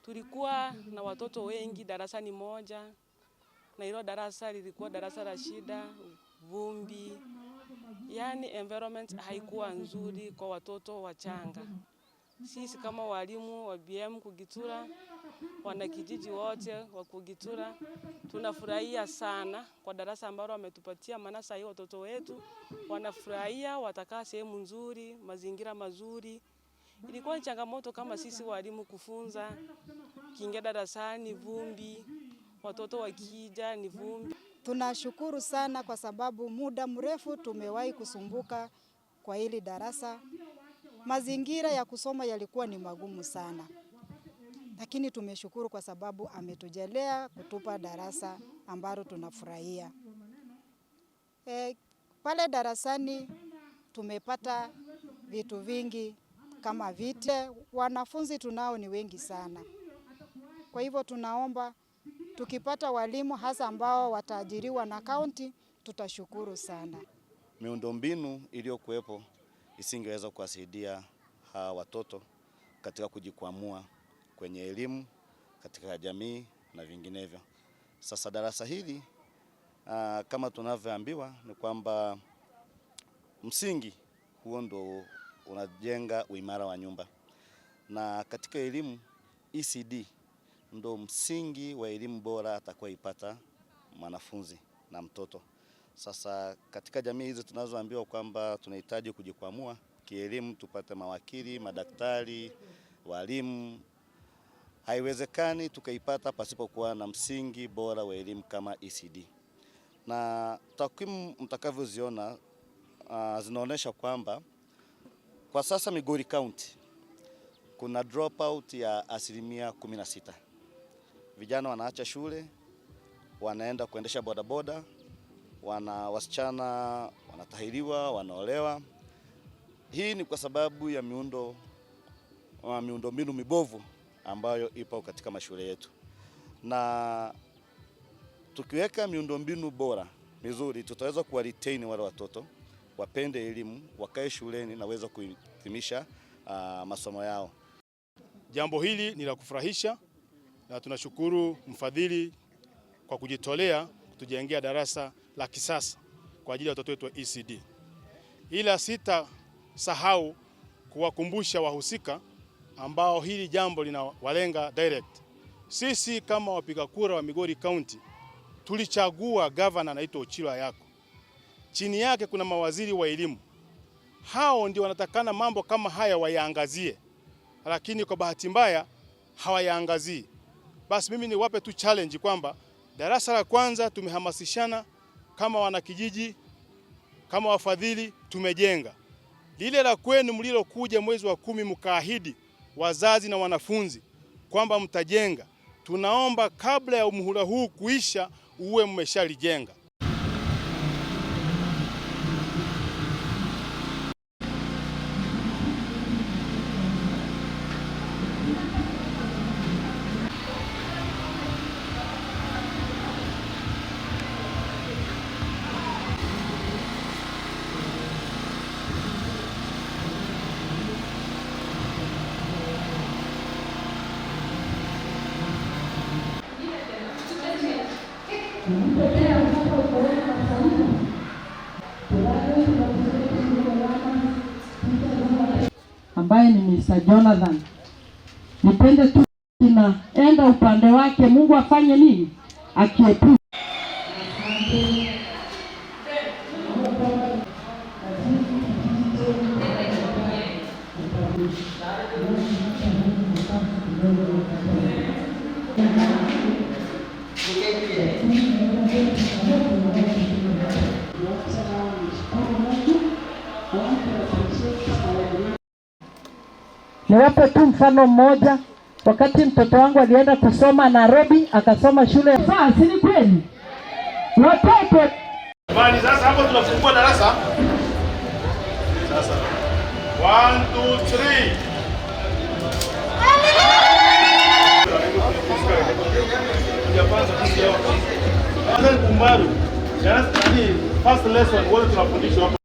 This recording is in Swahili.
Tulikuwa na watoto wengi darasani moja, na hilo darasa lilikuwa darasa la shida, vumbi, yaani environment haikuwa nzuri kwa watoto wachanga. Sisi kama walimu wa BM Kugitura, wanakijiji wote wa Kugitura tunafurahia sana kwa darasa ambalo wametupatia, maana sasa watoto wetu wanafurahia, watakaa sehemu nzuri, mazingira mazuri. Ilikuwa ni changamoto kama sisi walimu kufunza, kiingia darasani vumbi, watoto wakija ni vumbi. Tunashukuru sana kwa sababu muda mrefu tumewahi kusumbuka kwa hili darasa. Mazingira ya kusoma yalikuwa ni magumu sana, lakini tumeshukuru kwa sababu ametujalia kutupa darasa ambalo tunafurahia. Pale darasani tumepata vitu vingi kama viti. Wanafunzi tunao ni wengi sana, kwa hivyo tunaomba tukipata walimu hasa ambao wataajiriwa na kaunti tutashukuru sana. Miundombinu iliyokuwepo isingeweza kuwasaidia hawa watoto katika kujikwamua kwenye elimu, katika jamii na vinginevyo. Sasa darasa hili kama tunavyoambiwa ni kwamba msingi huo ndo unajenga uimara wa nyumba, na katika elimu ECD ndo msingi wa elimu bora atakayoipata mwanafunzi na mtoto. Sasa katika jamii hizi tunazoambiwa kwamba tunahitaji kujikwamua kielimu, tupate mawakili, madaktari, walimu, haiwezekani tukaipata pasipokuwa na msingi bora wa elimu kama ECD. Na takwimu mtakavyoziona zinaonyesha kwamba kwa sasa Migori County kuna dropout ya 16%. Vijana wanaacha shule, wanaenda kuendesha bodaboda, wasichana wanatahiriwa, wanaolewa. Hii ni kwa sababu ya miundombinu mibovu ambayo ipo katika mashule yetu, na tukiweka miundombinu bora mizuri, tutaweza kuwa retain wale watoto wapende elimu, wakae shuleni na waweze kuhitimisha masomo yao. Jambo hili ni la kufurahisha na tunashukuru mfadhili kwa kujitolea kutujengea darasa la kisasa kwa ajili ya watoto wetu wa ECD. Ila sitasahau kuwakumbusha wahusika ambao hili jambo linawalenga direct. Sisi kama wapiga kura wa Migori County tulichagua governor anaitwa Ochilo Ayacko. Chini yake kuna mawaziri wa elimu. Hao ndio wanatakana mambo kama haya wayaangazie, lakini kwa bahati mbaya hawayaangazii. Basi mimi niwape tu challenge kwamba darasa la kwanza tumehamasishana kama wanakijiji, kama wafadhili tumejenga. Lile la kwenu mlilokuja mwezi wa 10 mkaahidi wazazi na wanafunzi kwamba mtajenga, tunaomba kabla ya muhula huu kuisha uwe mmeshalijenga. Ambaye ni Mr. Jonathan. Nipende tu tunaenda upande wake, Mungu afanye nini? Akiepuka. Niwape tu mfano mmoja. Wakati mtoto wangu alienda kusoma Nairobi, akasoma shule. Si ni kweli? Watoto. Bali sasa hapo tunafungua darasa. Sasa 1 2 3. First lesson wote tunafundishwa hapa.